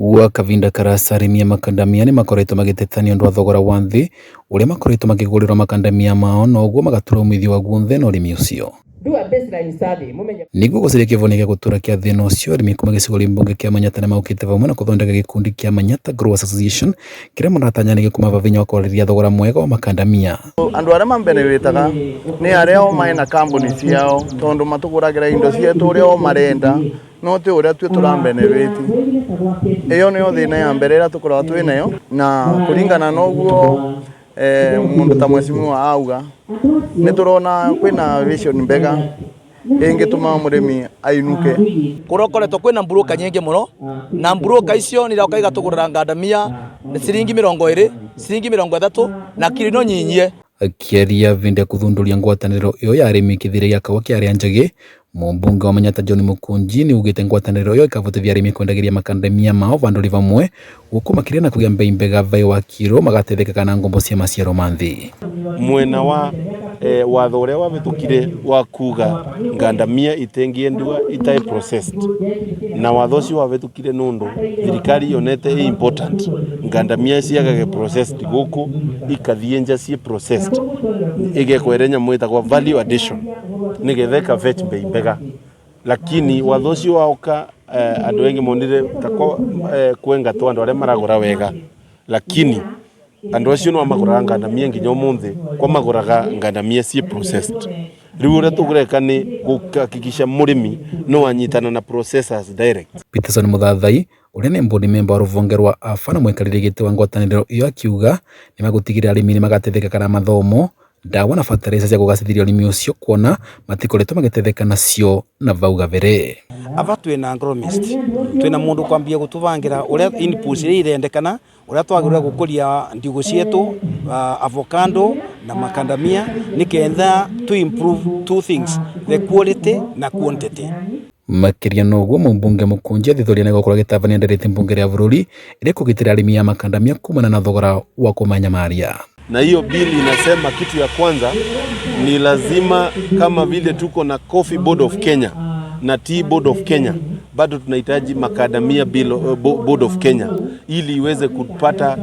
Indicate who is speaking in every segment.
Speaker 1: Gwa kavinda karasa arĩmi a makandamia nĩmakoretwo magĩteta nĩũndũ wa thogora wa thĩ ũrĩa makoretwo makĩgũrĩrwo makandamia mao na ũguo magatura umithio wa guothe na ũrĩmi ũcio. Nĩguo gũcaria kĩhonia gĩa gũtũra kĩa thĩna ũcio, arĩmi kuma gĩcigo mbunge kĩa Manyatta nĩmaũkĩte vamwe na gũthondeka gĩkundi kĩa Manyatta Growers Association kĩrĩa maratanya nĩ gĩkũmaba vinya wa kwarĩrĩria thogora mwega wa makandamia.
Speaker 2: Andũ arĩa mambenewĩtaga nĩ arĩa o mena kambuni ciao tondũ matũgũragĩra indo cietũ ũrĩa o marenda no ti ũrĩa tue tũrambenewĩti. Ĩyo nĩyo thĩna ya mbere ĩrĩa tũkoragwo twĩ nayo na kũringana na ũguo mũndũ ta mheshimiwa auga nĩ tũrona kwĩna vision mbega ĩngĩtũma mũrĩmi ainuke.
Speaker 3: Kũrĩa ũkoretwo kwĩna mburũka nyingĩ mũno na mburũka icio nĩ iroka igatũgũrĩra ngandamia ciringi 20, ciringi 30 na kiro ino nyinyie.
Speaker 1: Akĩaria vĩndĩ ya kũthundũria ngwatanĩro ĩyo ya arĩmi kĩthĩra gĩa kaũa kĩa arĩa njagĩ, mũmbunge wa Manyatta John Mũkũnji nĩaugĩte ngwatanĩro ĩyo ĩkavotithia arĩmi kwendagĩria makandamia mao vandũ vamwe gũkũ makĩria na kũgĩa mbei mbega vaĩ wa kiro magateithĩkaga na ngombo cia maciaro ma nthĩ.
Speaker 4: Mwena wa watho ũrĩa wavĩtũkire wa kuga ngandamia itengiendua itarĩ processed na watho ũcio wavĩtũkire nũndũ thirikari yonete ĩ important ngandamia ciagage processed gũkũ ikathiĩ nja ciĩ processed ĩgekwo ĩrĩa nyamũ ĩtagwo value addition nĩgetha ĩka fetch mbei mbega, lakini watho ũcio waoka andũ aingĩ monire tako kwengatwo andũ arĩa maragũra wega, lakini andũ acio no magũraga ngandamia nginya ũmũthĩ kwa magũraga ngandamia ciĩ processed. Rĩu ũrĩa tũgũreka nĩ gũhakikisha mũrĩmi no anyitana na processors direct.
Speaker 1: Peterson Mũthathai ũrĩa nĩ board member wa rũhonge rwa AFA na mũikarĩri gĩtĩ wa ngwatanĩro ĩyo akiuga nĩmagũtigĩrĩra arĩmi nĩmagateithĩka na mathomo, ndawa na bataraica cia kũgacĩrithia ũrĩmi ũcio kuona matikoretwo magĩteithĩka nacio na vau gabere.
Speaker 3: Ava twina agronomist, twina mundu kwambia gutubangira uria inputs iria irendekana, uria twagirire gukuria ndigu cietu, avocado na macadamia niketha to improve two things, the quality na quantity.
Speaker 1: Makĩria na ũguo mũmbunge Mũkũnji athitũria nĩ gũkorwo agĩtabania ndereti mbunge ya bũrũri ĩrĩa ĩkũgitĩra arĩmi a makandamia kumana na thogora wa kũmanyamaria.
Speaker 4: Na hiyo bill inasema kitu ya kwanza ni lazima, kama vile tuko na Coffee Board of Kenya na Tea Board of Kenya, bado tunahitaji Macadamia Bill, Board of Kenya ili iweze kupata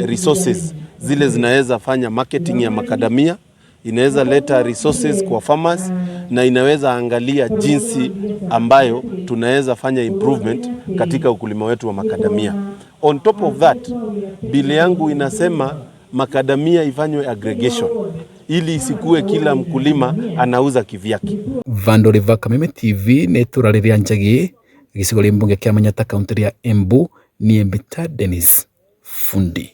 Speaker 4: resources zile zinaweza fanya marketing ya macadamia, inaweza leta resources kwa farmers na inaweza angalia jinsi ambayo tunaweza fanya improvement katika ukulima wetu wa macadamia. On top of that, bill yangu inasema macadamia ifanywe aggregation ili isikue kila mkulima anauza kivyake.
Speaker 1: Vandũ va Kameme TV nĩ itũra rĩrĩa njagi gĩcigo rĩa mbunge kĩa Manyatta kaũntĩ ya Embu niĩ Mbita Dennis Fundi.